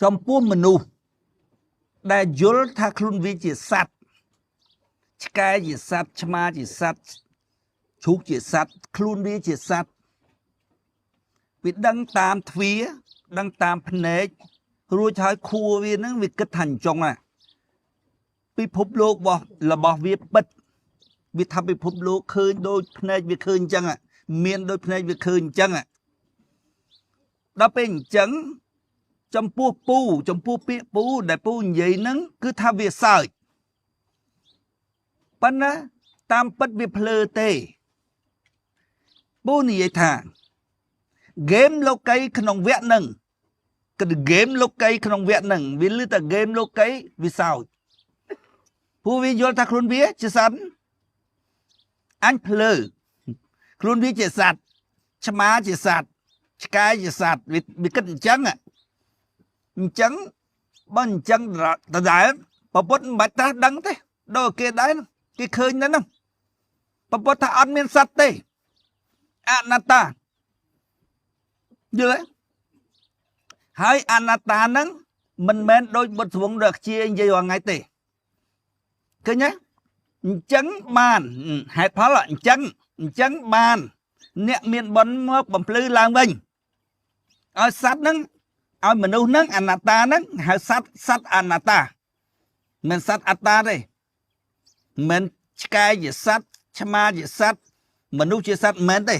ចំពោះមនុស្សដែលយល់ថាខ្លួនវាជាសត្វឆ្កែជាសត្វឆ្មាជាសត្វជ្រូកជាសត្វខ្លួនវាជាសត្វវាដឹងតាមទ្វាដឹងតាមភ្នែករួចហើយខួរវានឹងវាគិតថាអញ្ចឹងពិភពលោករបស់វាពិតវាថាពិភពលោកឃើញដូចភ្នែកវាឃើញអញ្ចឹងមានដូចភ្នែកវាឃើញអញ្ចឹងដល់ពេលអញ្ចឹងចំពោះពូចំពោះពាក្យពូដែលពូនិយាយហ្នឹងគឺថាវាសើចប៉ុន្តែតាមពិតវាភ្លើទេពូនិយាយថាហ្គេមលោកីក្នុងវគ្គហ្នឹងគឺហ្គេមលោកីក្នុងវគ្គហ្នឹងវាលឺតែហ្គេមលោកីវាសើចពូវាយល់ថាខ្លួនវាជាសត្វអញភ្លើខ្លួនវាជាសត្វឆ្មាជាសត្វឆ្កែជាសត្វវាគិតអញ្ចឹងអញ្ចឹងបើអញ្ចឹងដដែលប្រពុតមិនបាច់ត្រាស់ដឹងទេដល់គេដែរគេឃើញនៅហ្នឹងប្រពុតថាអត់មានសត្វទេអនត្តាយល់ទេហើយអនត្តាហ្នឹងមិនមែនដូចបុត្រស្វងដូចជានិយាយរាល់ថ្ងៃទេឃើញទេអញ្ចឹងបានហេតុផលអញ្ចឹងអញ្ចឹងបានអ្នកមានបុណ្យមកបំភ្លឺឡើងវិញឲ្យសត្វហ្នឹងឲ្យមនុស្សហ្នឹងអនត្តាហ្នឹងហៅសត្វសត្វអនត្តាមិនសត្វអត្តាទេមិនឆ្កែជាសត្វឆ្មាជាសត្វមនុស្សជាសត្វមិនមែនទេ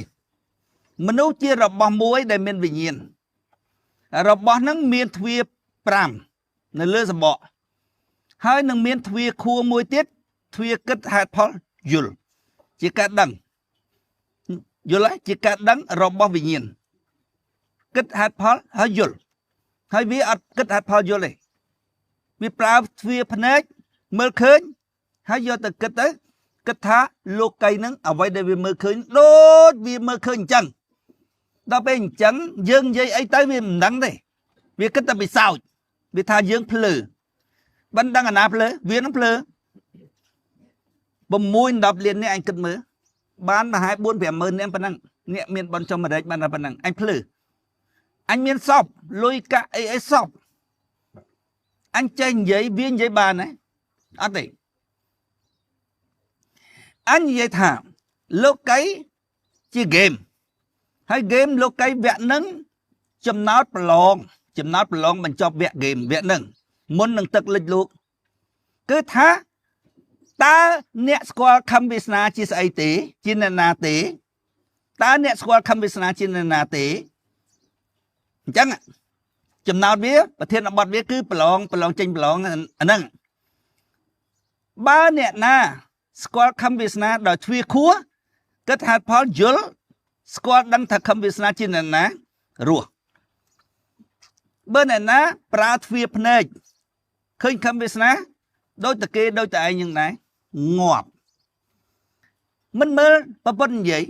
មនុស្សជារបស់មួយដែលមានវិញ្ញាណរបស់ហ្នឹងមានទ្វា5នៅលើសម្បកហើយនឹងមានទ្វាខួរមួយទៀតទ្វាគិតហេតុផលយល់ជាការដឹងយល់ហើយជាការដឹងរបស់វិញ្ញាណគិតហេតុផលហើយយល់ហើយវាអត់គិតហេតុផលយល់ទេវាប្រើទ្វាភ្នែកមើលឃើញហើយយកទៅគិតទៅគិតថាលោកីហ្នឹងអ្វីដែលវាមើលឃើញដូចវាមើលឃើញអញ្ចឹងដល់ពេលអញ្ចឹងយើងនិយាយអីទៅវាមិនដឹងទេវាគិតតែពីសោចវាថាយើងភ្លឺមិនដឹងអាណាភ្លឺវានឹងភ្លឺ6 10លាននេះអញគិតមើលបានប្រហែល4 5ម៉ឺននាក់ប៉ុណ្ណឹងអ្នកមានបនចំរែកបានតែប៉ុណ្ណឹងអញភ្លឺអញមានសពលុយកាក់អីអីសពអញចេះនិយាយវានិយាយបានណាអត់ទេអញនិយាយថាលោកីជាហ្គេមហើយហ្គេមលោកីវគ្គហ្នឹងចំណោតប្រឡងចំណោតប្រឡងបញ្ចប់វគ្គហ្គេមវគ្គហ្នឹងមុននឹងទឹកលិចលោកគឺថាតើអ្នកស្គាល់ខំវាសនាជាស្អីទេជាអ្នកណាទេតើអ្នកស្គាល់ខំវាសនាជាអ្នកណាទេអញ្ចឹងចំណោទវាប្រធានបទវាគឺប្រឡងប្រឡងចេញប្រឡងអាហ្នឹងបើអ្នកណាស្គាល់ខំវាសនាដោយទ្វាខួរគិតហេតុផលយល់ស្គាល់ដឹងថាខំវាសនាជាអ្នកណារស់បើអ្នកណាប្រើទ្វាភ្នែកឃើញខំវាសនាដូចតែគេដូចតែឯងយ៉ាងដែរងាប់មិនមើលប្រពន្ធនិយាយ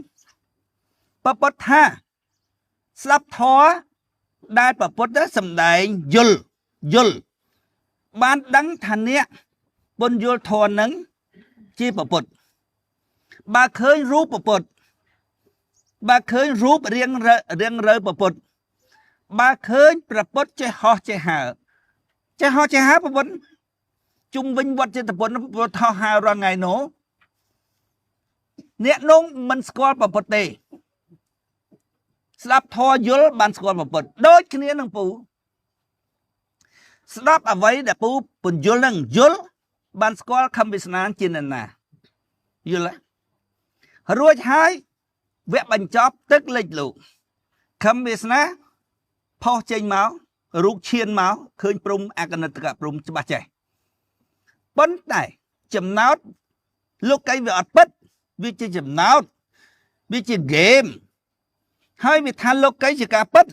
ប្រពន្ធថាស្ដាប់ធម៌ដែលប្រពន្ធសំដែងយល់យល់បានដឹងថាអ្នកពន្យល់ធម៌នឹងជាប្រពន្ធបើឃើញរូបប្រពន្ធបើឃើញរូបរៀងរៀងរើប្រពន្ធបើឃើញប្រពន្ធចេះហោះចេះហើចេះហោះចេះហើប្រពន្ធជុំវិញវត្តចេតពុនប្រពន្ធហោះហើរាល់ថ្ងៃនោះអ្នកនងមិនស្គាល់ប្រពន្ធទេស្ដាប់ធម៌យល់បានស្គាល់ប្រពន្ធដូចគ្នានឹងពូស្ដាប់អ្វីដែលពូពន្យល់នឹងយល់បានស្គាល់ខំវាសនាជានរណាយល់រួចហើយវគ្គបញ្ចប់ទឹកលិចលោកខំវាសនាផុសចេញមករូបឈានមកឃើញព្រំអកណិតកព្រំច្បាស់ចេះប៉ុន្តែចំណោទលោកីវាអត់ពិតវាជាចំណោទវាជាហ្គេមហើយវាថាលោកីជាការពិត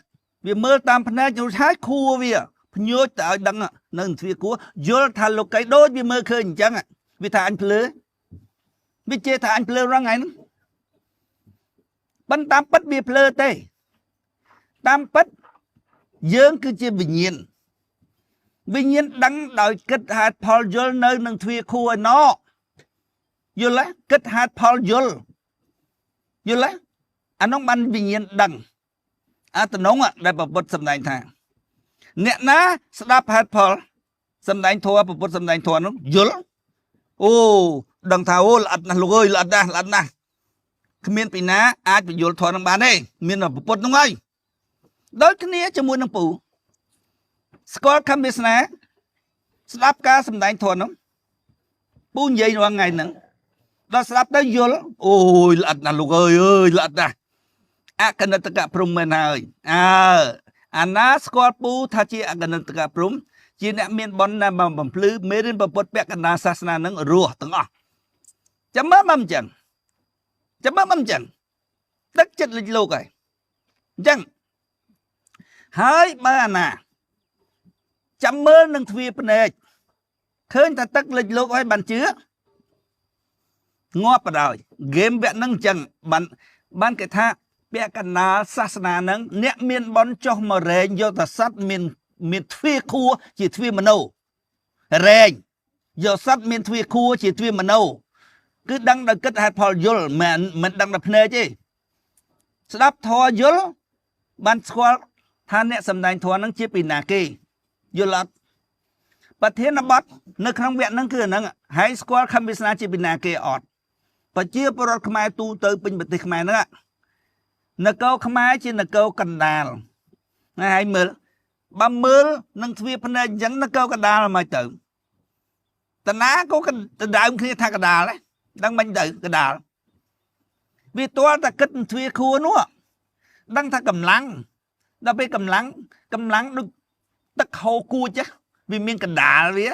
វាមើលតាមភ្នែករួចហើយខួរវាភ្ញូចទៅឲ្យដឹងនៅទ្វាគួរយល់ថាលោកីដូចវាមើលឃើញអញ្ចឹងវាថាអញភ្លឺវាជេរថាអញភ្លឺរាល់ថ្ងៃហ្នឹងប៉ុន្តែតាមពិតវាភ្លឺទេតាមពិតយើងគឺជាវិញ្ញាណវិញ្ញាណដឹងដោយគិតហេតុផលយល់នៅនឹងទ្វាខួរឯណោយល់ទេគិតហេតុផលយល់យល់ទេអានោះបានវិញ្ញាណដឹងអាតំណងដែលប្រពុតសម្ដែងថា អ្នកណាស្ដាប់ហេតុផលសម្ដែងធម៌ពុទ្ធសម្ដែងធម៌នោះយល់អូដឹងថាអូល្អិតណាស់លោកអើយល្អិតណាស់ល្អិតណាស់គ្មានពីណាអាចបញ្យល់ធម៌នឹងបានទេមានតែពុទ្ធនោះហើយដូចគ្នាជាមួយនឹងពូស្គាល់ខំវាសនាស្ដាប់ការសម្ដែងធម៌នោះពូនិយាយរាល់ថ្ងៃហ្នឹងដល់ស្ដាប់ទៅយល់អូយល្អិតណាស់លោកអើយអើយល្អិតណាស់អកណិតកព្រំមែនហើយអើអាណាស្គាល់ពូថាជាអកណិតកព្រំជាអ្នកមានបុណ្យណាស់បំភ្លឺមេរៀនពុទ្ធពាក់កណ្ដាលសាសនានឹងរស់ទាំងអស់ចាំមើលមកអញ្ចឹងចាំមើលមកអញ្ចឹងទឹកចិត្តលិចលោកហើយអញ្ចឹងហើយបើអាណាចាំមើលនឹងទ្វាភ្នែកឃើញថាទឹកលិចលោកហើយបានជឿងាប់បដ ாய் ហ្គេមវគ្គហ្នឹងអញ្ចឹងបានគេថាពាក់កណ្ដាលសាសនាហ្នឹងអ្នកមានបុណ្យចុះមករែងយកតែសត្វមានទ្វាខួរជាទ្វាមโนរែងយកសត្វមានទ្វាខួរជាទ្វាមโนគឺដឹងដោយគិតហេតុផលយល់មិនដឹងដោយភ្នែកទេស្ដាប់ធម៌យល់បានស្គាល់ថាអ្នកសម្ដែងធម៌ហ្នឹងជាពីណាគេយល់អត់ប្រធានបទនៅក្នុងវគ្គហ្នឹងគឺអាហ្នឹងហើយស្គាល់ខំវាសនាជាពីណាគេអត់ប្រជាពលរដ្ឋខ្មែរទូទៅពេញប្រទេសខ្មែរហ្នឹងនគរខ្មែរជានគរកណ្ដាលណាហើយមើលបើមើលនឹងទ្វាភ្នែកអញ្ចឹងនគរកណ្ដាលមកទៅតាណាក៏ដដើមគ្នាថាកណ្ដាលដែរដឹងមិនទៅកណ្ដាលវាទាល់តែគិតទ្វាខួរនោះដឹងថាកម្លាំងដល់ពេលកម្លាំងដូចទឹកហូរគួចវាមានកណ្ដាលវា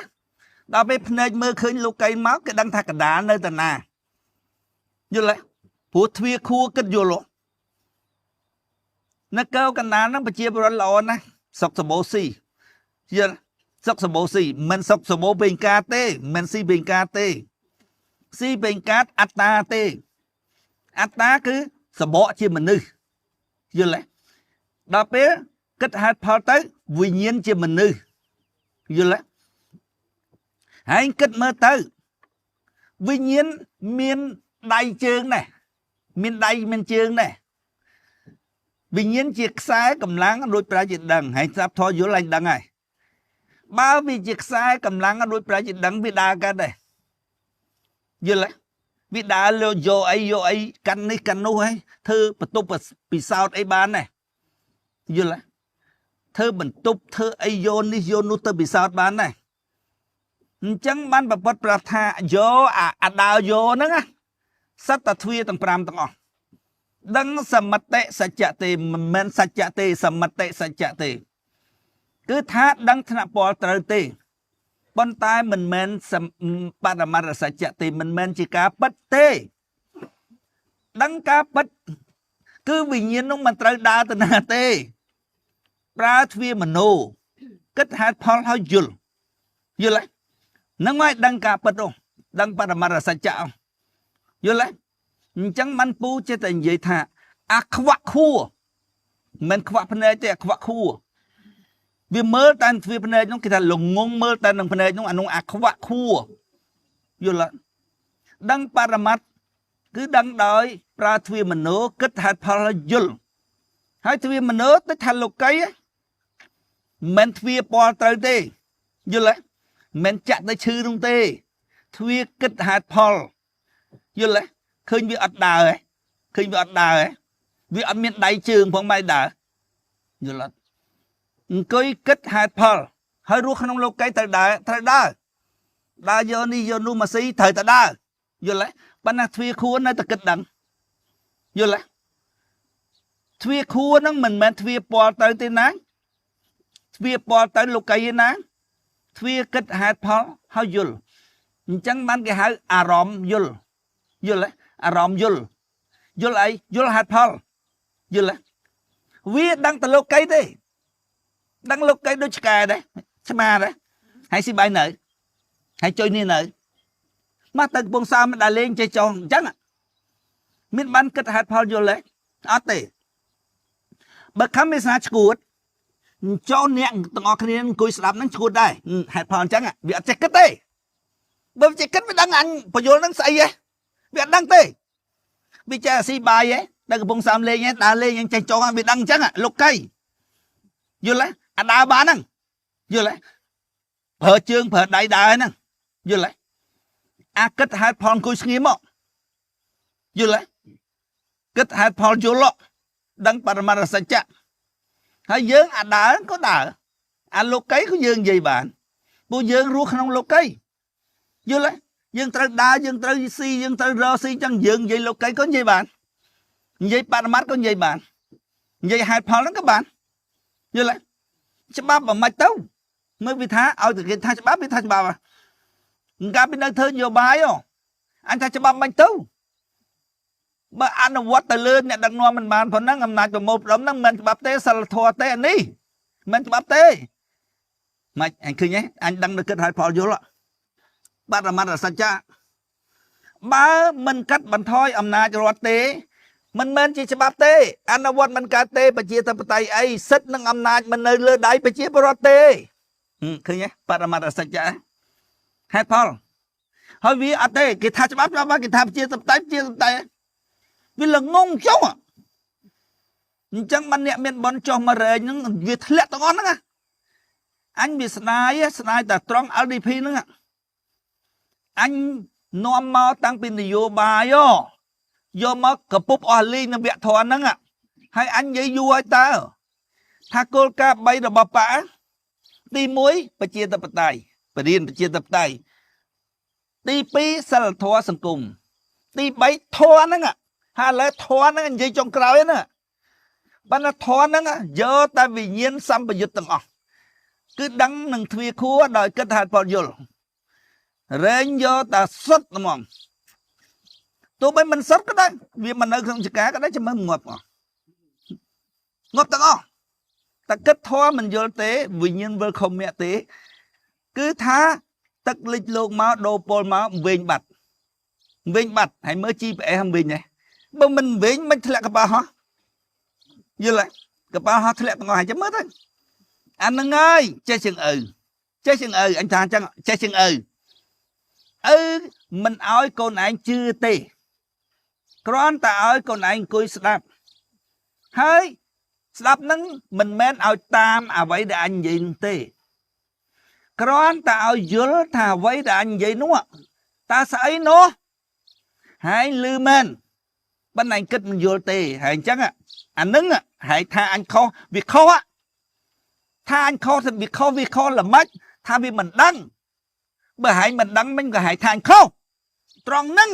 ដល់ពេលភ្នែកមើលឃើញលោកីមកគេដឹងថាកណ្ដាលនៅតាណាយល់ទេព្រោះទ្វាខួរគិតយល់នគរកណ្ដាលហ្នឹងប្រជាពលរដ្ឋល្អណាស់សុកសម្បូរស៊ីយល់សុកសម្បូរស៊ីមិនសុកសម្បូរពេញការទេមិនស៊ីពេញការទេស៊ីពេញកាតអត្តាទេអត្តាគឺសបកជាមនុស្សយល់ទេដល់ពេលគិតហេតុផលទៅវិញ្ញាណជាមនុស្សយល់ទេហើយគិតមើលទៅវិញ្ញាណមានដៃជើងដែរមានដៃមានជើងដែរវិញ្ញាណជាខ្សែកម្លាំងរួចប្រាជាដឹងហើយស្ដាប់ធម៌យល់ហើយដឹងហើយបើវាជាខ្សែកម្លាំងរួចប្រាជាដឹងវាដើរកើតដែរយល់ទេវាដើរលើយកអីយកអីកាន់នេះកាន់នោះហើយធ្វើបន្ទប់ពិសោធន៍អីបានដែរយល់ទេធ្វើបន្ទប់ធ្វើអីយកនេះយកនោះទៅពិសោធន៍បានដែរអញ្ចឹងបានប្រពុតប្រាប់ថាយកអាដើយកហ្នឹងណាសត្វតាទ្វាទាំង5ទាំងអស់ដឹងសមតិសច្ចៈទេមិនមែនសច្ចៈទេសមតិសច្ចៈទេគឺថាដឹងថ្នាក់ពលត្រូវទេប៉ុន្តែមិនមែនបរមត្ថសច្ចៈទេមិនមែនជាការពិតទេដឹងការពិតគឺវិញ្ញាណនោះមិនត្រូវដើរទៅណាទេប្រើទ្វាមโนគិតហេតុផលហើយយល់យល់ទេហ្នឹងហើយដឹងការពិតនោះដឹងបរមត្ថសច្ចៈយល់ទេអញ្ចឹងបានពូចេះតែនិយាយថាអាខ្វាក់ខួរមិនខ្វាក់ភ្នែកទេអាខ្វាក់ខួរវាមើលតែទ្វាភ្នែកនោះគេថាល្ងងមើលតែនឹងភ្នែកនោះអានោះអាខ្វាក់ខួរយល់ទេដឹងបរមត្ថគឺដឹងដោយប្រើទ្វាមโนគិតហេតុផលយល់ហើយទ្វាមโนទៅថាលោកីមិនទ្វាពលត្រូវទេយល់ទេមិនចាក់ទៅឈឺនោះទេទ្វាគិតហេតុផលយល់ទេឃើញវាអត់ដើរហ៎ឃើញវាអត់ដើរហ៎វាអត់មានដៃជើងផងមិនដើរយល់អត់អង្គុយគិតហេតុផលហើយរស់ក្នុងលោកីត្រូវដើរត្រូវដើរដើរយកនេះយកនោះមកស៊ីត្រូវតែដើរយល់ទេប៉ុន្តែទ្វាខួរនៅតែគិតដឹងយល់ទេទ្វាខួរហ្នឹងមិនមែនទ្វាពលទៅទេណាទ្វាពលទៅលោកីទេណាទ្វាគិតហេតុផលហើយយល់អញ្ចឹងបានគេហៅអារម្មណ៍យល់យល់ទេអារម្មណ៍យល់យល់អីយល់ហេតុផលយល់ទេវាដឹងតែលោកីទេដឹងលោកីដូចឆ្កែដែរឆ្មាដែរហើយស៊ីបាយនៅហើយចុយនេះនៅមកទៅកំពង់សោមមិនដែលលេងចេះចោះអញ្ចឹងមានបានគិតហេតុផលយល់ទេអត់ទេបើខំវាសនាឈួតចូលអ្នកទាំងអស់គ្នាអង្គុយស្ដាប់ហ្នឹងឈួតដែរហេតុផលអញ្ចឹងវាអត់ចេះគិតទេបើចេះគិតវាដឹងអញបញ្យល់ហ្នឹងស្អីហ៎វាអត់ដឹងទេវាចេះស៊ីបាយហ៎ដល់កំពង់សោមលេងហ៎ដើរលេងអញចេះចោះវាដឹងអញ្ចឹងលោកីយល់ទេ អាដើរបានហ្នឹងយល់ទេប្រើជើងប្រើដៃដើរហ្នឹងយល់ទេអាគិតហេតុផលអង្គុយស្ងៀមមកយល់ទេគិតហេតុផលយល់ដឹងបរមត្ថសច្ចៈហើយយើងអាដើរក៏ដើរអាលោកីក៏យើងនិយាយបានពួកយើងរស់ក្នុងលោកីយល់ទេយើងត្រូវដើរយើងត្រូវស៊ីយើងត្រូវរកស៊ីចឹងយើងនិយាយលោកីក៏និយាយបាននិយាយបរមត្ថក៏និយាយបាននិយាយហេតុផលហ្នឹងក៏បានយល់ទេច្បាប់បើមិនទៅមើលវាថាឲ្យតែគេថាច្បាប់វាថាច្បាប់កាលពីនៅធ្វើនយោបាយអញថាច្បាប់មិនទៅបើអនុវត្តទៅលើអ្នកដឹកនាំមិនបានប៉ុណ្ណឹងអំណាចប្រមូលផ្ដុំហ្នឹងមិនច្បាប់ទេសិលធម៌ទេអានេះមិនច្បាប់ទេមិនអញឃើញទេអញដឹងនៅគិតហេតុផលយល់បរមត្ថសច្ចៈបើមិនកាត់បន្ថយអំណាចរដ្ឋទេមិនមែនជាច្បាប់ទេអនុវត្តមិនកើតទេប្រជាធិបតេយ្យអីសិទ្ធិនិងអំណាចមិននៅលើដៃប្រជាពលរដ្ឋទេឃើញទេបរមត្ថសច្ចៈហេតុផលហើយវាអត់ទេគេថាច្បាប់ច្បាប់គេថាប្រជាធិបតេយ្យប្រជាធិបតេយ្យវាល្ងងចុះអញ្ចឹងបានអ្នកមានបនចុះមករែងហ្នឹងវាធ្លាក់ទាំងអស់ហ្នឹងអញវាស្ដាយស្ដាយតែត្រង់ LDP ហ្នឹងអញនាំមកតាំងពីនយោបាយយកមកកពុបអស់លីងនៅវគ្គធនហ្នឹងហើយអញនិយាយយូរហើយតើថាគោលការណ៍3របស់បកទី1ប្រជាធិបតេយ្យបរិញ្ញាប្រជាធិបតេយ្យទី2សិលធម៌សង្គមទី3ធម៌ហ្នឹងហើយឥឡូវធម៌ហ្នឹងនិយាយចុងក្រោយហ្នឹងបានធម៌ហ្នឹងយកតែវិញ្ញាណសម្បយុទ្ធទាំងអស់គឺដឹងនឹងទ្វាខួរដោយគិតហេតុផលយល់រែងយកតែសុទ្ធហ្មងទោះបីមិនសុទ្ធក៏ដោយវាមិននៅក្នុងចកាក៏ដោយចាំមើលងាប់អស់ងាប់ទាំងអស់តែគិតធម៌មិនយល់ទេវិញ្ញាណវិលខុមៈទេគឺថាទឹកលិចលោកមកដូរពលមកវិញបាត់វិញបាត់ហើយមើល GPS វិញហ៎បើមិនវិញមិនធ្លាក់កប៉ាល់ហោះយល់ទេកប៉ាល់ហោះធ្លាក់ទាំងអស់ហើយចាំមើលទៅអាហ្នឹងហើយចេះជាងឪចេះជាងឪអញថាអញ្ចឹងចេះជាងឪឪមិនឲ្យកូនឯងជឿទេគ្រាន់តែឲ្យកូនឯងអង្គុយស្ដាប់ហើយស្ដាប់នឹងមិនមែនឲ្យតាមអ្វីដែលអញនិយាយនោះទេគ្រាន់តែឲ្យយល់ថាអ្វីដែលអញនិយាយនោះតើស្អីនោះហើយលឺមែនប៉ុន្តែអញគិតមិនយល់ទេហើយអញ្ចឹងអានឹងហើយថាអញខុសវាខុសថាអញខុសវាខុសវាខុសល្មិចថាវាមិនដឹងបើហែងមិនដឹងមិនក៏ហែងថាអញខុសត្រង់ហ្នឹង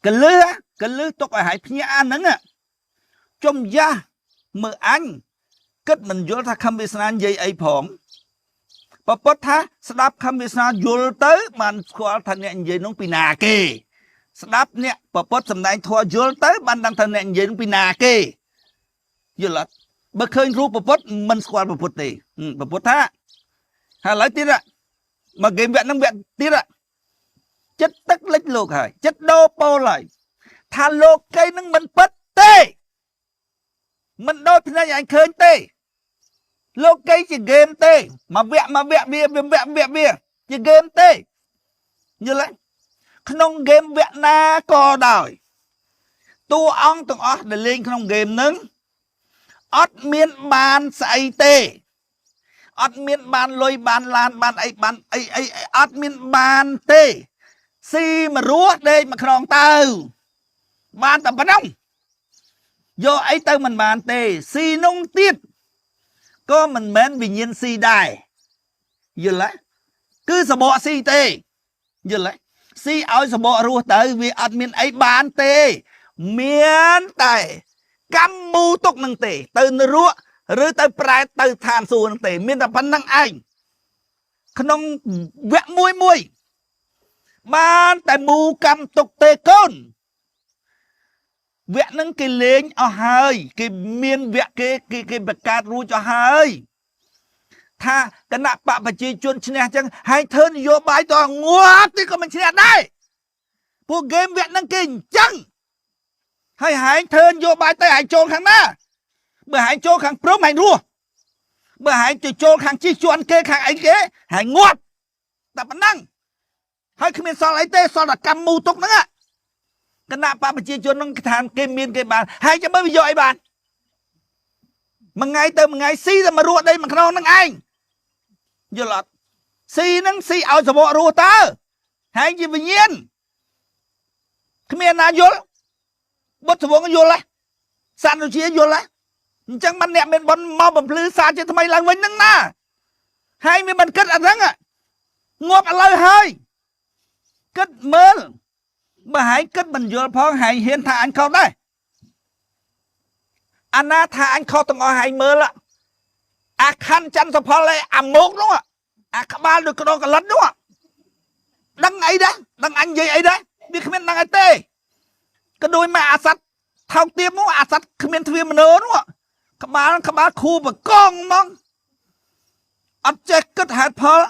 កលឹះកលឹះទុកឲ្យហែងភ្ញាក់អាហ្នឹងចំយ៉ាស់មើលអញគិតមិនយល់ថាខំវាសនានិយាយអីផងពពុទ្ធថាស្ដាប់ខំវាសនាយល់ទៅបានស្គាល់ថាអ្នកនិយាយនោះពីណាគេស្ដាប់អ្នកពពុទ្ធសំដែងធម៌យល់ទៅបានដឹងថាអ្នកនិយាយនោះពីណាគេយល់អត់បើឃើញរូបពពុទ្ធមិនស្គាល់ពពុទ្ធទេពពុទ្ធថាហើយឥឡូវទៀតមកហ្គេមវគ្គហ្នឹងវគ្គទៀតចិត្តទឹកលិចលោកហើយចិត្តដោពោលហើយថាលោកីនឹងមិនពិតទេមិនដូចភ្នែកអញឃើញទេលោកីជាហ្គេមទេមកវគ្គមកវគ្គវាវគ្គវគ្គវាជាហ្គេមទេយល់ទេក្នុងហ្គេមវគ្គណាក៏ដោយតួអង្គទាំងអស់ដែលលេងក្នុងហ្គេមហ្នឹងអត់មានបានស្អីទេអត់មានបានលុយបានឡានបានអីបានអីអីអត់មានបានទេស៊ីមករស់ដេកមកខ្នងទៅបានតែប៉ុណ្ណឹងយកអីទៅមិនបានទេស៊ីនងទៀតក៏មិនមែនវិញ្ញាណស៊ីដែរយល់ទេគឺសបកស៊ីទេយល់ទេស៊ីឲ្យសបករស់ទៅវាអត់មានអីបានទេមានតែកម្មមូទុកនឹងទេទៅនរកឬទៅប្រែតទៅឋានសួគ៌នឹងទេមានតែប៉ុណ្្នឹងឯងក្នុងវគ្គមួយមួយបានតែមូកម្មទុកទេកូនវគ្គហ្នឹងគេលេងអស់ហើយគេមានវគ្គគេគេគេបង្កើតរួចអស់ហើយថាគណៈបកប្រជាជនឈ្នះចឹងហើយធ្វើនយោបាយតងាប់ទីក៏មិនឈ្នះដែរពួកហ្គេមវគ្គហ្នឹងគេអញ្ចឹងហើយហែងធ្វើនយោបាយទៅហែងចូលខាងណាបើហែងចូលខាងព្រំហែងរស់បើហែងទៅចូលខាងជិះជាន់គេខាងអីគេហែងងាប់តែប៉ុណ្ណឹងហើយគ្មានសល់អីទេសល់តែកម្មមូទុកហ្នឹងគណៈបកប្រជាជននឹងឋានគេមានគេបានហើយចាំមើលវាយកអីបាន មួយថ្ងៃទៅមួយថ្ងៃស៊ីតែមករស់ដីមួយខ្នងហ្នឹងឯងយល់អត់ស៊ីហ្នឹងស៊ីឲ្យសវករស់តើហើយជាវិញ្ញាណគ្មានណាយល់បុត្រសវងយល់ហ៎សัตว์ជាយល់ហ៎អញ្ចឹងបានអ្នកមានបុណ្យមកបំភ្លឺសារជាថ្មីឡើងវិញហ្នឹងណាហើយមានមិនគិតអាហ្នឹងងាប់ឥឡូវហើយគិតមើលបើហែងគិតមិនយល់ផងហែងហ៊ានថាអញខុសដែរអាណាថាអញខុសទាំងអស់ហែងមើលអាខណ្ឌច័ន្ទសុផលឯអាមោកនោះអាក្បាលដូចក្តងកលិតនោះដឹងអីដែរដឹងអញនិយាយអីដែរវាគ្មានដឹងអីទេក៏ដូចមកអាសត្វថោកទាបនោះអាសត្វគ្មានទ្វាមនោនោះក្បាលក្បាលខូបកងហ្មងអត់ចេះគិតហេតុផល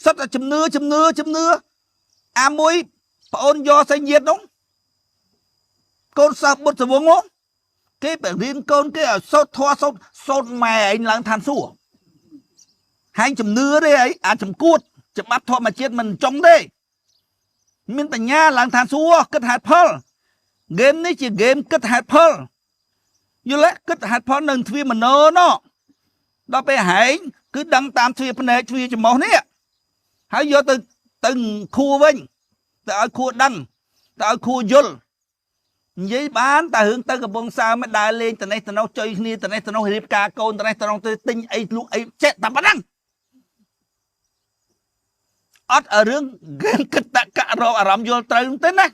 សុទ្ធតែជំនឿជំនឿជំនឿអាមួយប្អូនយកសេងញាតនោះកូនសិស្សបុត្រសវងនោះគេបរៀនកូនគេឲ្យសូត្រធម៌សូត្រសូត្រម៉ែឯងឡើងឋានសួគ៌ហែងជំនឿទេអីអាចំគួតច្បាប់ធម្មជាតិមិនចង់ទេមានបញ្ញាឡើងឋានសួគ៌គិតហេតុផលហ្គេមនេះជាហ្គេមគិតហេតុផលយល់ទេគិតហេតុផលនៅទ្វាមโนណោដល់ពេលហែងគឺដឹងតាមទ្វាភ្នែកទ្វាច្រមុះនេះហើយយកទៅទៅខួរវិញទៅឲ្យខួរដឹងទៅឲ្យខួរយល់និយាយបានតែរឿងទៅកំពង់សើមដើរលេងតនេះតនោះចុយគ្នាតនេះតនោះរៀបការកូនតនេះតនោះទៅទិញអីលក់អីចេះតែប៉ុណ្ណឹងអត់រឿងហ្គេមគិតតកៈរកអារម្មណ៍យល់ត្រូវទេណា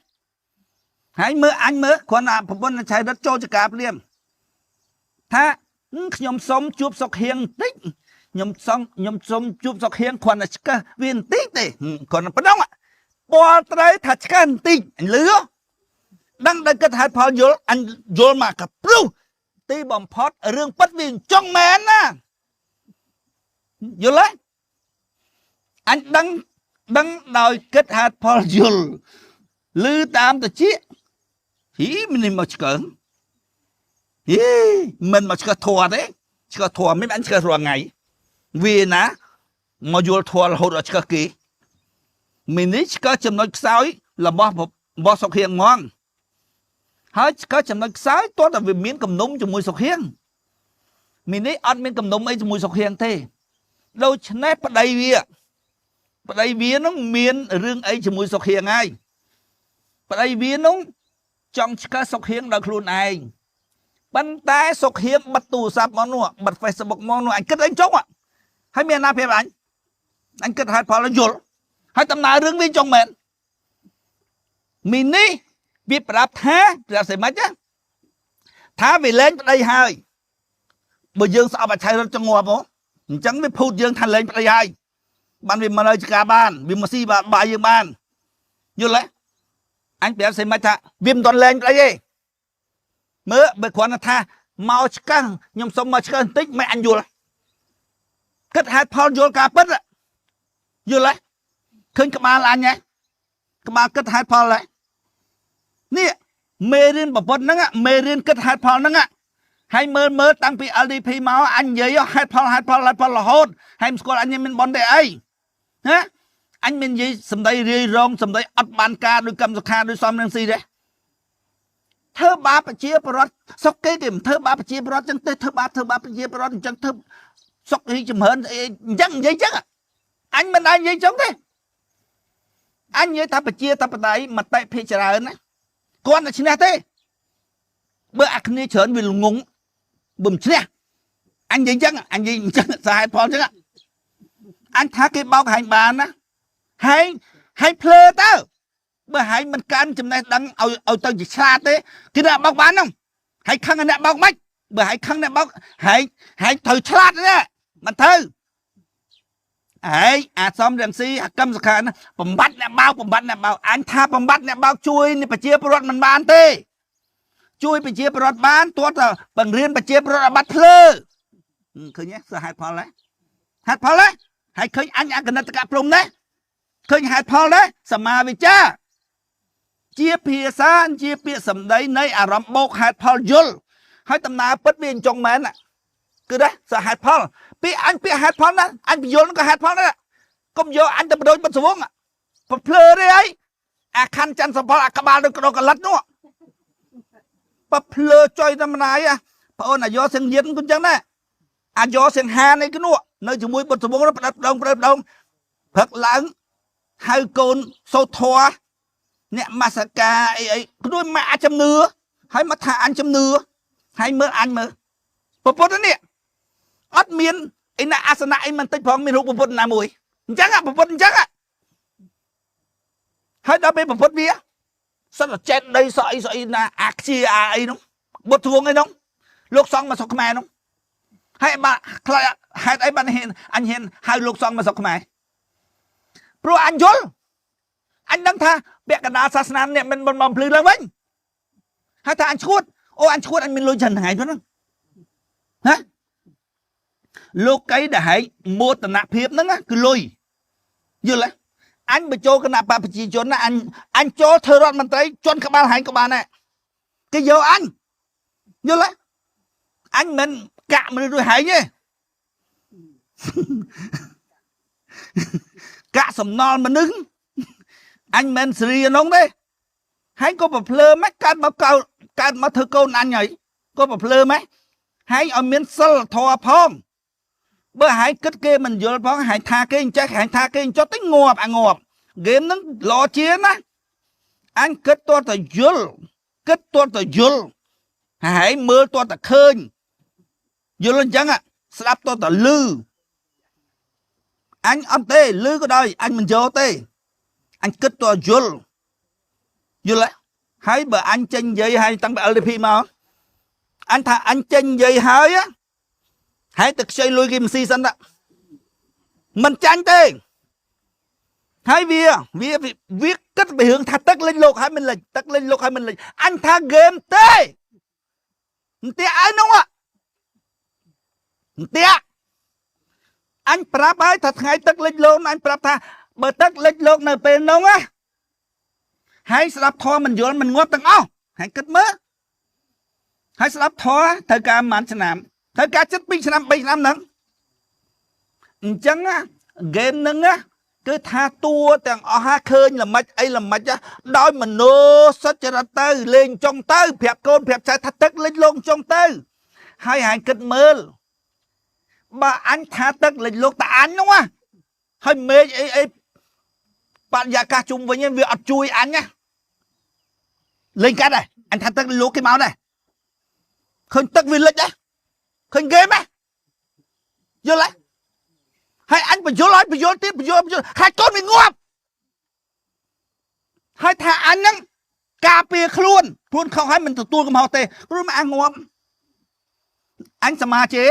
ហើយមើលអញមើលគ្រាន់តែប្រពន្ធឆៃរត់ចូលចកាភ្លាមថាខ្ញុំសុំជួបសុកហៀងបន្តិចខ្ញុំសុំខ្ញុំសុំជួបសុកហៀងគ្រាន់តែឆ្កឹះវាបន្តិចទេគ្រាន់តែប៉ុណ្ណឹងពលត្រូវថាឆ្កឹះបន្តិចអញលឺដឹងដល់គិតហេតុផលយល់អញយល់មកកព្រុសទីបំផុតរឿងពិតវាចង់មែនណាយល់ទេអញដឹងដឹងដោយគិតហេតុផលយល់ឮតាមតិចហ៊ីមិនមកឆ្កើងហីមិនមកឆ្កឹះធัวទេឆ្កឹះធัวមិនអញឆ្កឹះរាល់ថ្ងៃវាណាមកយល់ធัวរហូតដល់ឆ្កឹះគេមីនេះឆ្កឹះចំណុចខ្សោយរបស់របស់សុខហៀងហ្មងហើយឆ្កឹះចំណុចខ្សោយទាល់តែវាមានគំនុំជាមួយសុខហៀងមីនេះអត់មានគំនុំអីជាមួយសុខហៀងទេដូច្នេះប្តីវាប្តីវានោះមានរឿងអីជាមួយសុខហៀងហើយប្តីវានោះចង់ឆ្កឹះសុខហៀងដល់ខ្លួនឯងប៉ុន្តែសុខហៀងបិទទូរស័ព្ទមកនោះបិទ Facebook មកនោះអញគិតអីចុងហើយមានណាប្រាប់អញអញគិតហេតុផលយល់ហើយដំណើររឿងវាចង់មែនមីនេះវាប្រាប់ថាប្រាប់ស្អីម៉េចណាថាវាលែងប្តីហើយបើយើងស្អប់អាឆៃរត់ចងាប់ហ៎អញ្ចឹងវាភូតយើងថាលែងប្តីហើយបានវាមកនៅចកាបានវាមកស៊ីបាយយើងបានយល់ទេអញប្រាប់ស្អីម៉េចថាវាមិនទាន់លែងប្តីទេមើលបើគ្រាន់តែថាមកឆ្កឹះខ្ញុំសុំមកឆ្កឹះបន្តិចមិនអញយល់គិតហេតុផលយល់ការពិតយល់ទេឃើញក្បាលអញហ៎ក្បាលគិតហេតុផលហ៎នេះមេរៀនប្រពន្ធហ្នឹងមេរៀនគិតហេតុផលហ្នឹងហើយមើលមើលតាំងពី LDP មកអញនិយាយហេតុផលហេតុផលហេតុផលរហូតហើយមិនស្គាល់អញមានបនទេអីណាអញមាននិយាយសម្ដីរាយរងសម្ដីអត់បានការដោយកម្មសុខាដោយសំរងស៊ីទេធ្វើបាបប្រជាប្រដ្ឋសុកគេគេមិនធ្វើបាបប្រជាប្រដ្ឋចឹងទេធ្វើបាបធ្វើបាបប្រជាប្រដ្ឋអញ្ចឹងធ្វើសុករីចម្រើនអីអញ្ចឹងនិយាយចឹងអញមិនដែរនិយាយចឹងទេអញនិយាយថាប្រជាធិបតេយ្យមតិភាគច្រើនណាគាត់តែឈ្នះទេបើអាគ្នាច្រើនវាល្ងងបើមិនឈ្នះអញនិយាយចឹងអញនិយាយអញ្ចឹងសហេតុផលចឹងអញថាគេបោកហែងបានណាហែងហែងភ្លើទៅបើហែងមិនកាន់ចំណេះដឹងឲ្យឲ្យទៅជាឆ្លាតទេគេអ្នកបោកបានហ្នឹងហែងខឹងអ្នកបោកមិនបើហែងខឹងអ្នកបោកហែងហែងត្រូវឆ្លាតទេមិនត្រូវហែងអាសំរងស៊ីអាកម្មសខាណាបំបត្តិអ្នកបោកបំបត្តិអ្នកបោកអញថាបំបត្តិអ្នកបោកជួយប្រជាពលរដ្ឋមិនបានទេជួយប្រជាពលរដ្ឋបានទាល់តែបង្រៀនប្រជាពលរដ្ឋឲ្យបាត់ភ្លើឃើញទេសហេតុផលហ៎ហេតុផលហ៎ហើយឃើញអញអកណិតកព្រំណាឃើញហេតុផលណាសមាវិចាជាភាសាជាពាក្យសម្ដីនៃអារម្មណ៍បោកហេតុផលយល់ហើយដំណើរពិតវាអញ្ចឹងមែនគឺដែរសហេតុផលពាក្យអញពាក្យហេតុផលណាអញពយល់ក៏ហេតុផលដែរកុំយកអញទៅបដូចបុតសវងប្រភ្លើទេអីអាខណ្ឌច័ន្ទសម្ផលអាក្បាលដូចក្តោកលិតនោះប្រភ្លើចុយតែម្នាយ ប្អូនអាយ៉សៀងយិនក៏ចឹងដែរអាយ៉សៀងហានអីគនោះនៅជាមួយបុត្រវងផ្ដិតដងផ្ដិតដងព្រឹកឡើងហៅកូនសូត្រធម៌អ្នកម៉ាសកាអីអីខ្លួនម៉ាក់អាចជំនឿហើយមកថាអញជំនឿហើយមើលអញមើលពពុទ្ធនេះអត់មានអីណាអាសនៈអីមិនតិចផងមានរូបពពុទ្ធណាមួយអញ្ចឹងពពុទ្ធអញ្ចឹងហើយដល់ពេលពពុទ្ធវាសិតតែចេតដីសក់អីសក់អីណាអាខ្ជាអាអីនោះបុត្រវងអីនោះលោកសង្ឃមកស្រុកខ្មែរនោះហើយបាទខ្លាចហេតុអីបានហ៊ានអញហ៊ានហៅលោកសង្ឃមកស្រុកខ្មែរព្រោះអញយល់អញដឹងថាពាក្យកណ្ដាលសាសនាអ្នកមិនបំភ្លឺឡើងវិញហើយថាអញឈួតអូអញឈួតអញមានលុយច្រើនថ្ងៃហ្នឹងណាលោកីដែលហែងមោទនភាពហ្នឹងគឺលុយយល់ទេអញបញ្ចូលគណៈបកប្រជាជនណាអញចូលធ្វើរដ្ឋមន្ត្រីជន់ក្បាលហែងក៏បានដែរគេយកអញយល់ទេអញមិនកាក់មនុស្សដូចហែងទេកាក់សំណល់មនុស្សអញមិនសេរីនោះទេហែងក៏ប្រភ្លើម៉េចកើតមកកើតមកធ្វើកូនអញហើយក៏ប្រភ្លើម៉េចហែងឲ្យមានសិលធម៌ផងបើហែងគិតគេមិនយល់ផងហែងថាគេអញ្ចេះហែងថាគេអញ្ចោះទៅងាប់អាងាប់ហ្គេមហ្នឹងល្អជាងណាអញគិតទាល់តែយល់គិតទាល់តែយល់ហែងមើលទាល់តែឃើញយល់អញ្ចឹងស្ដាប់ទាល់តែឮអញអត់ទេឮក៏ដោយអញមិនយកទេអញគិតទាល់យល់យល់ហើយបើអញចេញនិយាយហើយតាំងពី LDP មកអញថាអញចេញនិយាយហើយហើយទៅខ្ចីលុយគេមិនស៊ីសិនតាមិនចាញ់ទេហើយវាវាវាគិតពីរឿងថាទឹកលេងលោកហើយមិនលេចទឹកលេងលោកហើយមិនលេចអញថាហ្គេមទេអន្ទាក់ឲ្យនោះអន្ទាក់អញប្រាប់ហើយថាថ្ងៃទឹកលេចលោកអញប្រាប់ថាបើទឹកលេចលោកនៅពេលនោះណាហើយស្ដាប់ធម៌មិនយល់មិនងាប់ទាំងអស់ហើយគិតមើលហើយស្ដាប់ធម៌ត្រូវការប្រហែលឆ្នាំត្រូវការចិត្ត2ឆ្នាំ3ឆ្នាំហ្នឹងអញ្ចឹងហ្គេមហ្នឹងណាគឺថាតួទាំងអស់ហាឃើញល្មិចអីល្មិចដោយមនោសុចរិតទៅលេងចុងទៅប្រាប់កូនប្រាប់ចៅថាទឹកលេចលោកចុងទៅហើយហែងគិតមើលបើអញថាទឹកលេចលោកតាអញនោះណាហើយមេឃអីអីបរិយាកាសជុំវិញវាអត់ជួយអញណាលេងកាត់ដែរអញថាទឹកលោកគេមកដែរឃើញទឹកវាលិចដែរឃើញគេម៉េចយល់ទេហើយអញបញ្យល់ឲ្យបញ្យល់ទៀតបញ្យល់បញ្យល់ហើយកូនវាងាប់ហើយថាអញហ្នឹងការពារខ្លួនខ្លួនខុសហើយមិនទទួលកំហុសទេព្រោះមកអញងាប់អញសមាជិ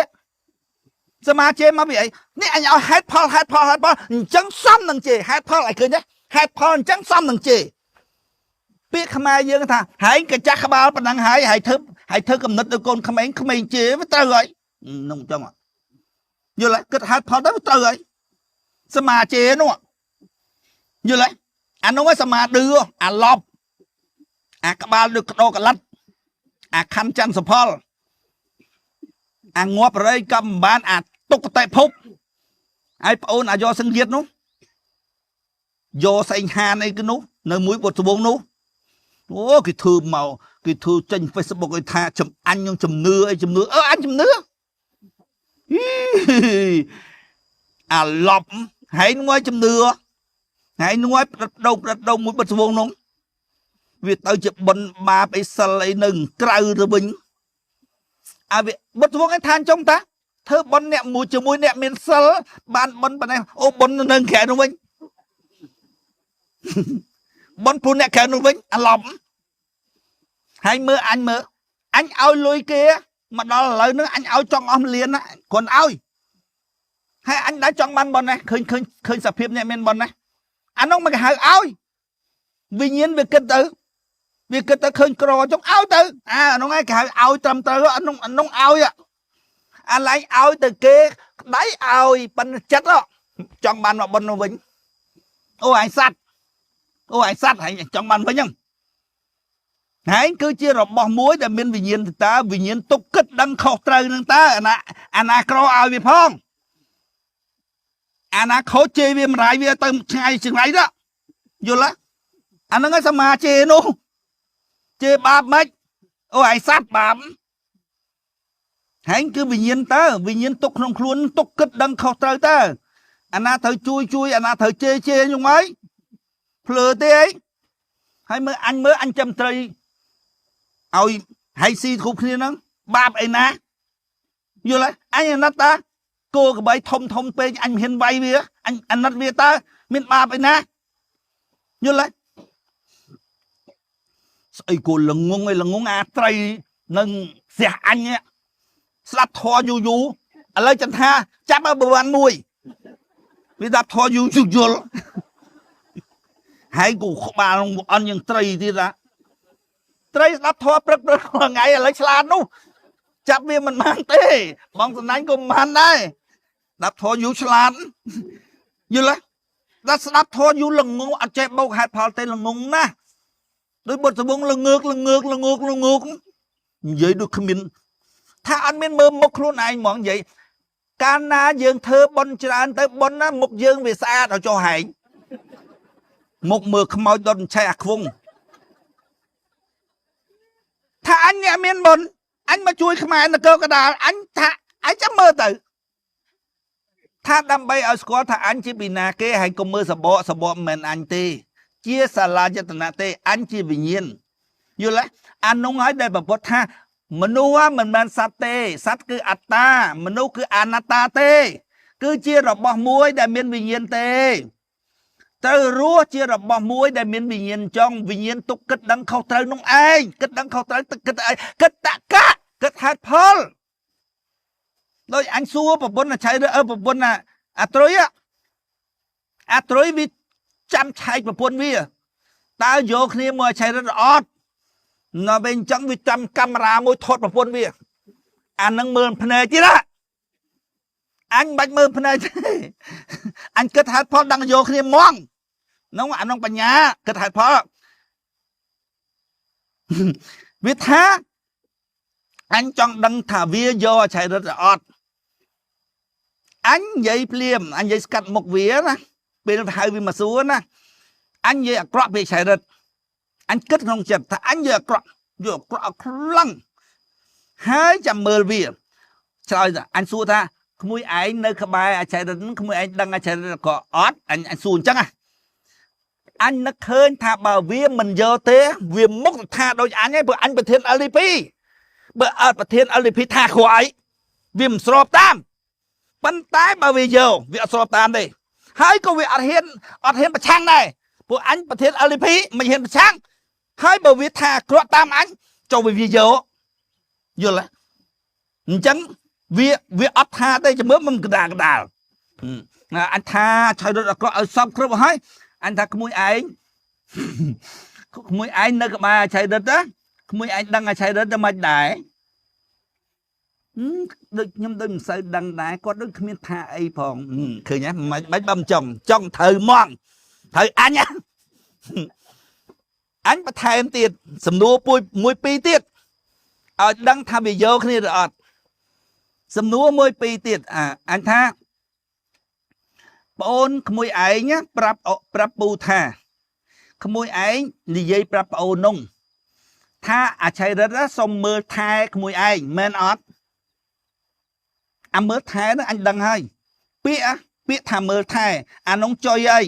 សមាជិមកពីអីនេះអញឲ្យហេតុផលហេតុផលហេតុផលអញ្ចឹងសំនឹងជេហេតុផលឲ្យឃើញទេហេតុផលអញ្ចឹងសំនឹងជេពាក្យខ្មែរយើងថាហែងកចាស់ក្បាលប៉ុណ្ណឹងហើយហើយធ្វើកំណត់ដល់កូនក្មេងក្មេងជេវាត្រូវហើយនោះអញ្ចឹងយល់ទេគិតហេតុផលទៅត្រូវហើយសមាជេនោះយល់ទេអានោះឯងសមាឌឺអាឡប់អាក្បាលដូចក្តោកលិតអាខណ្ឌច័ន្ទសុផលអាងាប់រៃក៏មិនបានអាទុកតិភពហើយប្អូនអាយកសង្γିतនោះយកសេងហានអីគឺនោះនៅមួយបុត្រវងនោះអូគេធ្វើមកគេធ្វើចេញ Facebook ឲ្យថាចំអញនឹងជំនឿអីជំនឿអឺអញជំនឿអាឡប់ហើយនោះឲ្យជំនឿហើយនោះឲ្យផ្ដិតដោផ្ដិតដោមួយបុត្រវងនោះវាទៅជាបុណ្យបាបអីសិលអីនៅក្រៅទៅវិញអាវាបុត្រវងឯងថាអញ្ចឹងតាធ្វើបុណ្យអ្នកមួយជាមួយអ្នកមានសិលបានបុណ្យប៉ុណ្ណេះអូបុណ្យនៅក្រៅនោះវិញបុណ្យព្រោះអ្នកក្រៅនោះវិញអាឡប់ហើយមើលអញមើលអញឲ្យលុយគេមកដល់ឥឡូវហ្នឹងអញឲ្យចង់អស់1លានណាគ្រាន់ឲ្យហើយអញដែរចង់បានបុណ្យណាឃើញឃើញឃើញសភាពអ្នកមានបុណ្យណាអានោះមកគេហៅឲ្យវិញ្ញាណវាគិតទៅវាគិតទៅឃើញក្រចង់ឲ្យទៅអានោះឯងគេហៅឲ្យត្រឹមត្រូវអានោះអានោះឲ្យអាឡែងឲ្យទៅគេក្តៃឲ្យប៉ុន្តែចិត្តចង់បានមកបុណ្យនោះវិញអូឯងសัตว์អូឯងសัตว์ឯងចង់បានវិញហ្នឹងហើយគឺជារបស់មួយដែលមានវិញ្ញាណតើវិញ្ញាណទុកគិតដឹងខុសត្រូវនឹងតើអាណាក្រឲ្យវាផងអាណាខូចជេរវាម្រាយវាទៅឆ្ងាយឆ្ងាយទៅយល់ទេអាហ្នឹងឯងសមាជេរនោះជេរបាបម៉េចអូឯងសัตว์បាប ហែងគឺវិញ្ញាណតើវិញ្ញាណទុកក្នុងខ្លួនទុកគិតដឹងខុសត្រូវតើអាណាត្រូវជួយជួយអាណាត្រូវជេរជេរខ្ញុំហើយភ្លើទេអីហើយមើលអញមើលអញចាំត្រីឲ្យហៃស៊ីគ្រប់គ្នាហ្នឹងបាបអីណាយល់ហើយអញអាណិតតាគោក្បីធំធំពេកអញមិនហ៊ានវាយវាអញអាណិតវាតើមានបាបអីណាយល់ហើយស្អីគោល្ងងឯល្ងងអាត្រីនឹងស្រះអញស្ដាប់ធរយូរយូរឥឡូវចន្ទថាចាប់ឲ្យប្រវត្តិមួយវាស្ដាប់ធរយូរយូរយល់ហើយគូក្បាលអន់យ៉ាងត្រីទៀតណាត្រីស្ដាប់ធរព្រឹកព្រឹកថ្ងៃឥឡូវឆ្លាតនោះចាប់វាមិនបានទេបងសំណាញ់ក៏មិនបានដែរស្ដាប់ធរយូរឆ្លាតយល់ទេដល់ស្ដាប់ធរយូរល្ងងអត់ចេះបោកហេតុផលទេល្ងងណាស់ដោយបុត្រសវងល្ងើកល្ងើកល្ងើកល្ងើកនិយាយដូចគ្មានថាអត់មានមើលមុខខ្លួនឯងហ្មងនិយាយកាលណាយើងធ្វើប៉ុនច្រើនទៅប៉ុនណាមុខយើងវាស្អាតឲ្យចុះហែងមុខមើលខ្មោចដុតឆេះអាខ្វងថាអញអ្នកមានប៉ុនអញមកជួយខ្មែរនគរកដាលអញថាអញចាំមើលទៅថាដើម្បីឲ្យស្គាល់ថាអញជាពីណាគេហើយកុំមើលសបកសបកមិនមែនអញទេជាសាលាយតនៈទេអញជាវិញ្ញាណយល់ទេអានោះហើយដែលប្រពុតថាមនុស្សមិនមែនសត្វទេសត្វគឺអត្តាមនុស្សគឺអនត្តាទេគឺជារបស់មួយដែលមានវិញ្ញាណទេត្រូវរស់ជារបស់មួយដែលមានវិញ្ញាណចង់វិញ្ញាណទុកគិតដឹងខុសត្រូវនោះឯងគិតដឹងខុសត្រូវគិតឯងគិតតកៈគិតហេតុផលដោយអញសួរប្រពន្ធឆៃឬប្រពន្ធអាត្រុយអាត្រុយវាចាំឆែកប្រពន្ធវាតើយកគ្នាមកឆៃឬអត់នៅពេលអញ្ចឹងវាចាំកាមេរ៉ាមួយថតប្រពន្ធវាអានឹងមើលភ្នែកទៀតណាអញមិនបាច់មើលភ្នែកទេអញគិតហេតុផលដឹងយកគ្នាហ្មងនោះអានោះបញ្ញាគិតហេតុផលវាថាអញចង់ដឹងថាវាយកអឆៃរិទ្ធអត់អញនិយាយភ្លាមអញនិយាយស្កាត់មុខវាណាពេលហៅវាមកសួរណាអញនិយាយអាក្រក់ពីឆៃរិទ្ធអញគិតក្នុងចិត្តថាអញយកអាក្រក់យកអាក្រក់ខ្លាំងហើយចាំមើលវាឆ្លើយថាអញសួរថាក្មួយឯងនៅក្បែរអាឆៃរិទ្ធក្មួយឯងដឹងអាឆៃរិទ្ធក៏អត់អញសួរអញ្ចឹងណាអញនឹកឃើញថាបើវាមិនយកទេវាមុខថាដូចអញឯងព្រោះអញប្រធាន LDP បើអត់ប្រធាន LDP ថាគ្រាន់អីវាមិនស្របតាមប៉ុន្តែបើវាយកវាអត់ស្របតាមទេហើយក៏វាអត់ហ៊ានប្រឆាំងដែរព្រោះអញប្រធាន LDP មិនហ៊ានប្រឆាំងហើយបើវាថាគ្រោះតាមអញចូលវាយកយល់ទេអញ្ចឹងវាអត់ថាទេជំរឿមិនកដាលកដាលអញថាឆៃរត់អាក្រក់ឲ្យសពគ្រប់ហើយអញថាក្មួយឯងក្មួយឯងនៅក្បែរឆៃរត់ណាក្មួយឯងដឹងអាឆៃរត់ទៅមិនដែរដូចខ្ញុំដូចមិនសូវដឹងដែរគាត់ដូចគ្មានថាអីផងឃើញហ៎មិនបាច់បើមិនចង់ត្រូវហ្មងត្រូវអញអញបន្ថែមទៀតសំណួរពួយមួយពីរទៀតឲ្យដឹងថាវាយកគ្នាឬអត់សំណួរមួយពីរទៀតអញថាប្អូនក្មួយឯងប្រាប់ពូថាក្មួយឯងនិយាយប្រាប់ប្អូននោះថាអាឆៃរិទ្ធសុំមើលថែក្មួយឯងមែនអត់អាមើលថែនោះអញដឹងហើយពាក្យថាមើលថែអានោះចុយអី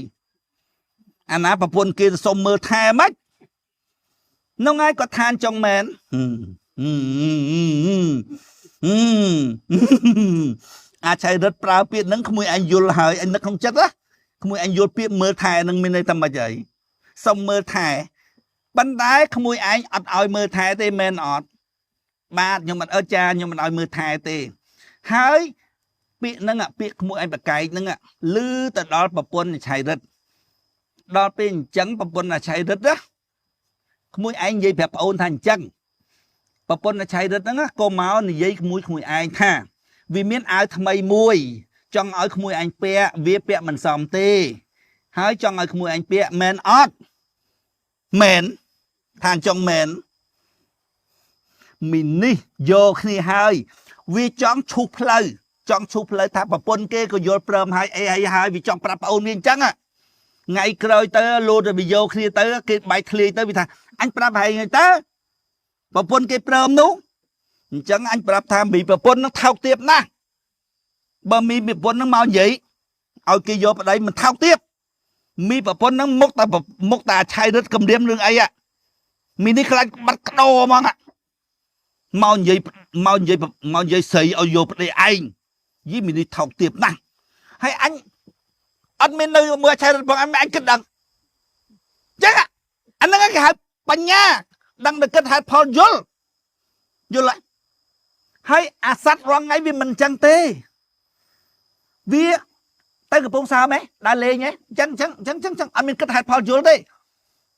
អាណាប្រពន្ធគេសុំមើលថែម៉េចនោះហើយគាត់ថាចង់មែនអាឆៃរិទ្ធប្រើពាក្យហ្នឹងក្មួយឯងយល់ហើយអញនឹកក្នុងចិត្តណាក្មួយឯងយល់ពាក្យមើលថែហ្នឹងមានន័យថាម៉េចហើយសុំមើលថែប៉ុន្តែក្មួយឯងអត់ឲ្យមើលថែទេមែនអត់បាទខ្ញុំមិនអើចាខ្ញុំមិនឲ្យមើលថែទេហើយពាក្យហ្នឹងពាក្យក្មួយឯងបកែកហ្នឹងលឺទៅដល់ប្រពន្ធឆៃរិទ្ធដល់ពេលអញ្ចឹងប្រពន្ធឆៃរិទ្ធណាក្មួយឯងនិយាយប្រាប់ប្អូនថាអញ្ចឹងប្រពន្ធឆៃរិទ្ធហ្នឹងក៏មកនិយាយក្មួយឯងថាវាមានអាវថ្មីមួយចង់ឲ្យក្មួយឯងពាក់វាពាក់មិនសមទេហើយចង់ឲ្យក្មួយឯងពាក់មែនអត់មែនថាចង់មែនមីនេះយកគ្នាហើយវាចង់ឈូសផ្លូវចង់ឈូសផ្លូវថាប្រពន្ធគេក៏យល់ព្រមហើយអីហើយវាចង់ប្រាប់ប្អូនវាអញ្ចឹងថ្ងៃក្រោយទៅលោតវាយកគ្នាទៅគេបែកធ្លាយទៅវាថាអញប្រាប់ហើយទៅប្រពន្ធគេព្រមនោះ អញ្ចឹងអញប្រាប់ថាមីប្រពន្ធនឹងថោកទាបណាស់បើមីប្រពន្ធនឹងមកនិយាយឲ្យគេយកប្តីមិនថោកទាបមីប្រពន្ធនឹងមុខតែមុខតែឆៃរិទ្ធគម្រាមរឿងអីហ่ะមីនេះខ្លាចបាត់ក្តោហ្មងមកនិយាយមកនិយាយមកនិយាយស្រីឲ្យយកប្តីឯងយីមីនេះថោកទាបណាស់ហើយអញអត់មាននៅមើលឆៃរិទ្ធផងអញអញគិតដឹងចឹងអាហ្នឹងគេហៅបញ្ញាដឹងតែគិតហេតុផលយល់យល់ហើយអាសត្វរងថ្ងៃវាមិនចឹងទេវាទៅកំពង់សោមហ៎ដើរលេងហ៎ចឹងចឹងចឹងចឹងចឹងអត់មានគិតហេតុផលយល់ទេ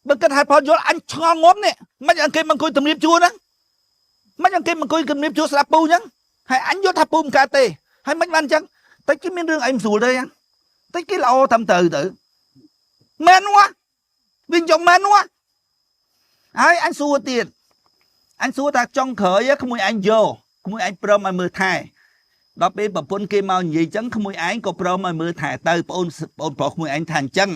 បើគិតហេតុផលយល់អញឆ្ងល់ងំនេះមិនអង្គគេមកអង្គុយទំនៀបជួរហ្នឹងមិនអង្គគេមកអង្គុយទំនៀបជួរស្ដាប់ពូចឹងហើយអញយល់ថាពូមិនកើតទេហើយមិនបានចឹងតិចគេមានរឿងអីមិនស្រួលទេតិចគេល្អតាមទៅទៅមែនវ៉ាវិញចង់មែនវ៉ាហើយអញសួរទៀតអញសួរថាចុងក្រោយក្មួយអញយកក្មួយអញព្រមឲ្យមើលថែដល់ពេលប្រពន្ធគេមកនិយាយចឹងក្មួយឯងក៏ព្រមឲ្យមើលថែទៅបងអូនបងប្រុសក្មួយឯងថាអញ្ចឹង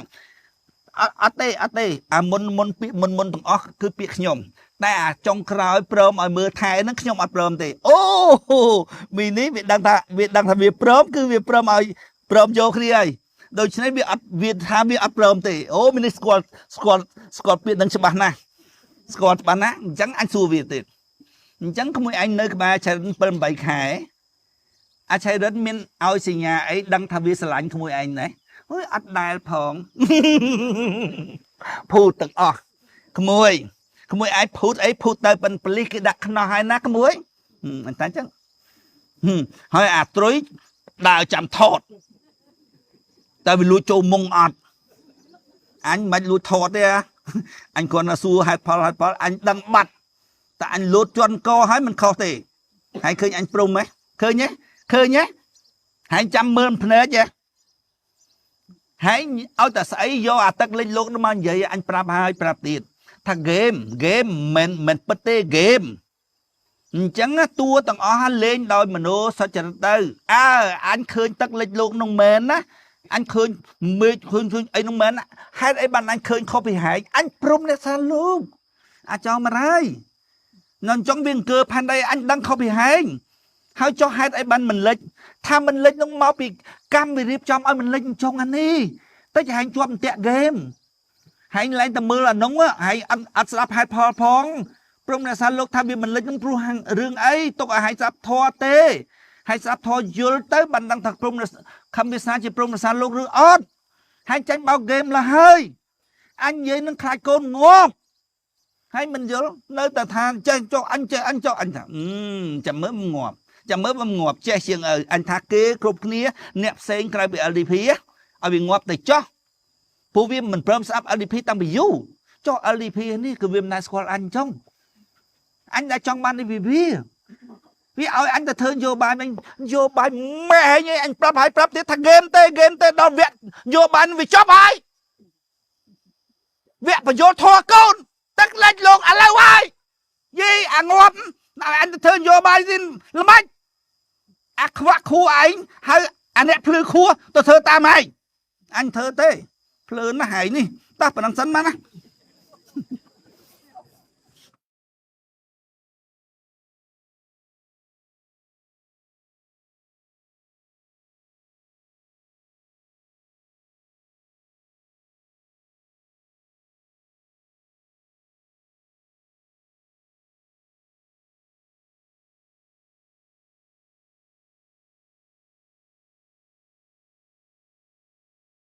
អត់ទេអត់ទេអាមុនមុនពាក្យមុនមុនទាំងអស់គឺពាក្យខ្ញុំតែអាចុងក្រោយព្រមឲ្យមើលថែហ្នឹងខ្ញុំអត់ព្រមទេអូមីនេះវាដឹងថាវាដឹងថាវាព្រមគឺវាព្រមឲ្យព្រមយកគ្នាហើយដូច្នេះវាអត់វាថាវាអត់ព្រមទេអូមីនេះស្គាល់ស្គាល់ស្គាល់ពាក្យនឹងច្បាស់ណាស់ស្គាល់ច្បាស់ណាស់អញ្ចឹងអញសួរវាទៀតអញ្ចឹងក្មួយឯងនៅក្បែរឆៃរិន7 8ខែអាឆៃរិនមានឲ្យសញ្ញាអីដឹងថាវាស្រឡាញ់ក្មួយឯងណាអើយអត់ដែលផងភូតទាំងអស់ក្មួយក្មួយឯងភូតអីភូតទៅប៉ិនប៉លិសគេដាក់ខ្នោះហើយណាក្មួយអញ្ចឹងហើយអាត្រុយដើរចាំថតតែវាលួចចូលមុងអត់អញមិនលួចថតទេអញគ្រាន់តែសួរហេតុផលហេតុផលអញដឹងបាត់តែអញលូតជន់កហើយមិនខុសទេហើយឃើញអញព្រំហ៎ឃើញទេឃើញទេហើយចាំមើលភ្នែកហ៎ហើយឲ្យតែស្អីយកអាទឹកលេចលោកមកនិយាយអញប្រាប់ហើយប្រាប់ទៀតថាហ្គេមហ្គេមមិនមិនពិតទេហ្គេមអញ្ចឹងតួទាំងអស់លេងដោយមโนសុចរិតទៅអើអញឃើញទឹកលេចលោកនោះមែនណាអញឃើញមេឃឃើញឃើញអីនោះមែនហេតុអីបានអញឃើញខុសពីហែងអញព្រមអ្នកសាលោកអាចោមហើយនៅចង់វាអង្គើផែនដីអញដឹងខុសពីហែងហើយចុះហេតុអីបានមិនលិចថាមិនលិចនោះមកពីកម្មវិរៀបចំឲ្យមិនលិចចុងអានេះតិចហែងជាប់អន្ទាក់ហ្គេមហែងឡើងតែមើលអានោះហែងអត់ស្ដាប់ហេតុផលផងព្រមអ្នកសាលោកថាវាមិនលិចនឹងព្រោះរឿងអីទុកឲ្យហែងស្ដាប់ធម៌ទេហើយស្ដាប់ធម៌យល់ទៅបានដឹងថាព្រមខំវាសនាជាព្រមសាលោកឬអត់ហែងចាញ់បោកហ្គេមលហើយអញនិយាយនឹងខ្លាចកូនងាប់ហើយមិនយល់នៅតែថាចេះចុះអញចេះអញចុះអញថាចាំមើលងាប់ចាំមើលមិនងាប់ចេះជាងឪអញថាគេគ្រប់គ្នាអ្នកផ្សេងក្រៅពី LDP ឲ្យវាងាប់ទៅចោះពួកវាមិនព្រមស្ដាប់ LDP តាំងពីយូរចុះ LDP នេះគឺវាមិនដែលស្គាល់អញចុងអញដែលចង់បាននេះវាវាឲ្យអញទៅធ្វើនយោបាយវិញនយោបាយម៉ែឯងអញប្រាប់ហើយប្រាប់ទៀតថាហ្គេមទេហ្គេមទេដល់វគ្គនយោបាយវាចប់ហើយវគ្គបញ្យលធေါ်កូនទឹកលេចលោកឥឡូវហើយយីអាងាប់ឲ្យអញទៅធ្វើនយោបាយទៀតល្មិចអាខ្វាក់ខួឯងហើយអាអ្នកភ្លឺខួទៅធ្វើតាមឯងអញធ្វើទេភ្លឺណាស់ហើយនេះតោះប៉ុណ្ណឹងសិនមកណា។